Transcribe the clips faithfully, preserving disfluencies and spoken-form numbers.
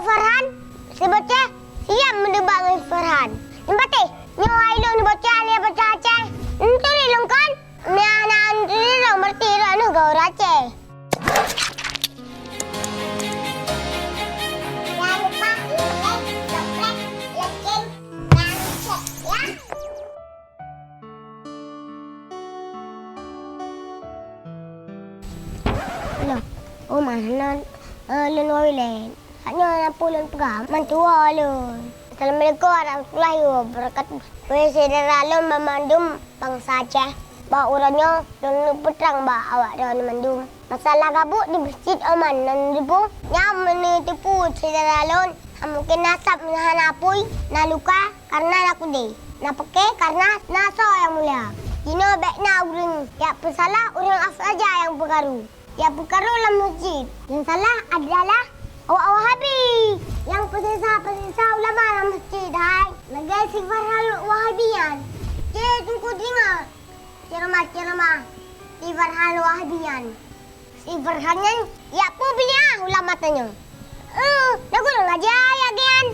Farhan, si Boceh siap meudebat ngon Farhan. Nyan patéh, nyoe hai lôn Boceh ahli bahasa Aceh. Neuturi lôn kon? Meunyo hana neuturi lôn, berarti droeneuh gawat Aceh. Jangan lupa like, subscribe, lonceng, dan share, ya. Loh, oh, mana, eh, lôn woe lé. Saat nyoe na peue lôn peugah, meutuwoe lôn. Assalamualaikum warahmatullahi wabarakatuh. Wahai syedara lôn banmandum bansa Aceh, bak uroe nyoe lôn neupeutrang bak awak droeneuh mandum. Masalah gabuk di Masjid Oman nyan teupeue, nyan meuneuteupeu syedara lôn, mungken na sab hana apui, na luka, kareuna na kudée, na peuke kareuna na soe nyang mulia. Jinoe bék na ureuëng jak peusalah ureuëng saja nyang peukaru. Nyang peukaru lam masjid. Nyang salah adalah awak Wahabi nyang peusisa-peusisa ulama lam masjid hai. Lagée si Farhan Wahabi nyan. Cit teungku deungoe. Ceramah-ceramah si Farhan Wahabi nyan. Si Farhan nyan jak peubeuliah ulama tanyoe. Eh, na gurée ngajar jak geuh nyan.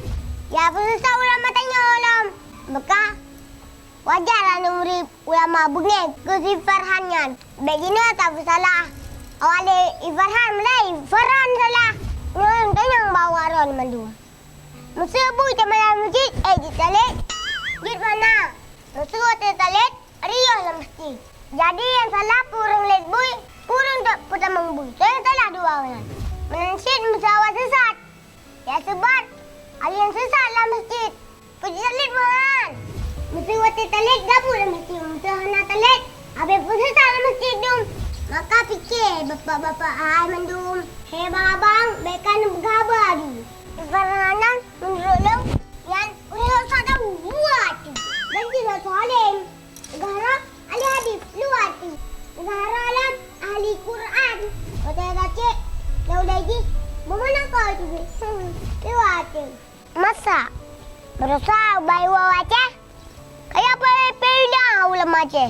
Jak peusisa ulama tanyoe lom. Maka wajar aneuk murit ulama beungéh keu si Farhan nyan. Bék jinoe tapeusalah. Awak lé i Farhan meulai, Farhan salah. Nyoe tanyong bak awak droeneuh mandum. Meuseu bui teuma lam masjid, eh, jeuet talét. Jeuet mana? Meuseu watée talét, riôh lam masjid. Jadi nyang salah peue ureuëng lét bui, peue ureuëng peutamong bui. Soe nyang salah dua nyan? Meunan cit meuseu awak sesat. Ya, sabab ada nyang sesat lam masjid. Peue jeuet talét meuhan. Meuseu watée talét gabuk lam masjid, meuseu hana talét, abéh peusesat lam masjid dum. Maka pike bapak-bapak hai mandum, he abang-abang, bék ka neupeugah haba dum. Farhan nyan meunurot lôn nyan ureuëng sat dan buat. Dan tidak saleh. Gara ahli hadis luwat pih. Gara lam ahli Quran. Watée gacek, dah udai jih, beumeunang kau tu. Luwat pih. Masa? Berusaha ubak iwoe Aceh? Kaya peue-peue ulama Aceh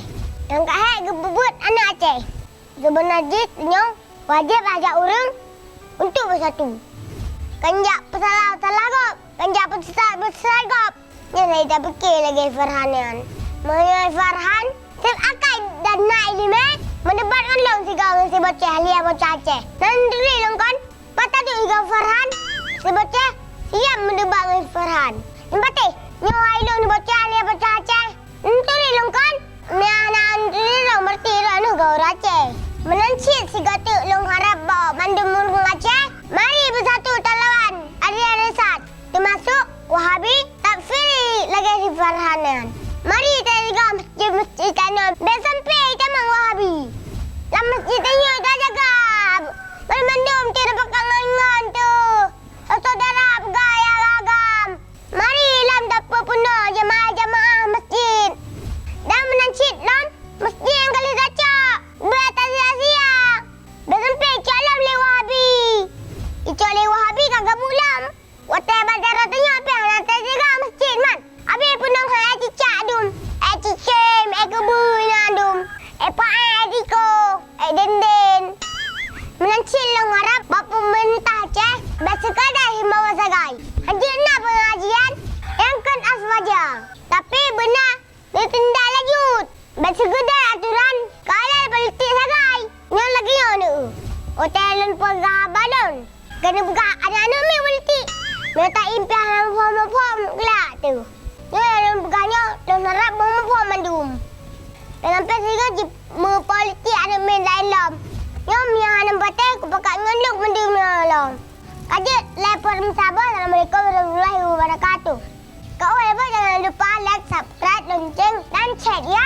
nyang ka hék geupeubuet aneuk Aceh. Seubeuna jih nyoe wajéb ajak ureuëng untuk beusatu. Kan jak peusalah-salah gob, kan jak peusesat-peusesat gob. Nyan hai tapike lagée Farhan nyan. Meunyoe Farhan seb akai dan na iéleumé, meudebat ngon lôn sigoe ngon si Boceh ahli bahasa Aceh. Nan turi lôn kon, pat taduek sigoe Farhan, si Boceh siap meudebat ngon Farhan. Nyan patéh, nyoe hai lôn si Boceh ahli bahasa Aceh. Neuturi lôn kon? Meunyo hana neuturi lôn, berarti droeneuh gawat Aceh. Meunan cit sigoe teuk lôn harab bak mandum ureuëng Aceh, mari beusatu talawan adé-adé sat, teumasok Wahabi takfiri lagée si Farhan nyan. Mari tasigoe masjid-masjid tanoh, bék sampai tamong Wahabi. Lam masjid tanyoe tajaga, banmandum teuh tapakat ngon-ngon teuh, syedara peugah nyang agam. Mari lom tapeupeunoh jeumaáh-jeumaáh masjid. Dan meunan cit lom masjid nyang ka lheueh tacok, bék tasia-sia. Bék sampai icok lom lé Wahabi. Icok lé Wahabi ka gabuk lom. Watée bak jaroe tanyoe pih hana teujaga masjid man. Abéh peunong hai éh cicak dum, éh cicém, éh keubeue na dum, éh paéh, éh tiko, éh denden. Meunan cit lôn harab bak peumeurintah Aceh bék sekadar himbauan sagai. Hanjeuet na peungajian nyang kon aswaja, tapi beuna neutindak lanjut. Bék sekadar aturan ka lheueh politik sagai. Nyoe lagée nyoe neuh. Watée lôn peugah haba lôn, keuneuk peugah aneuk-aneuk miet politik. Meunyoe taim pih hana muphom-muphom, glak teuh. Nyoe lôn peugah nyoe, lôn harab muphom mandum. Jangan sampai sigoe jimeupolitik aneuk miet laén lom. Nyoe meunyoe hana patéh, kupakat ngon lôn mandum nyoe lom. Ka jeuet lé peuet meusaboh. Assalamualaikum warahmatullahi wabarakatuh. Keu awai lé boh, jangan lupa like, subscribe, lonceng, dan chat ya.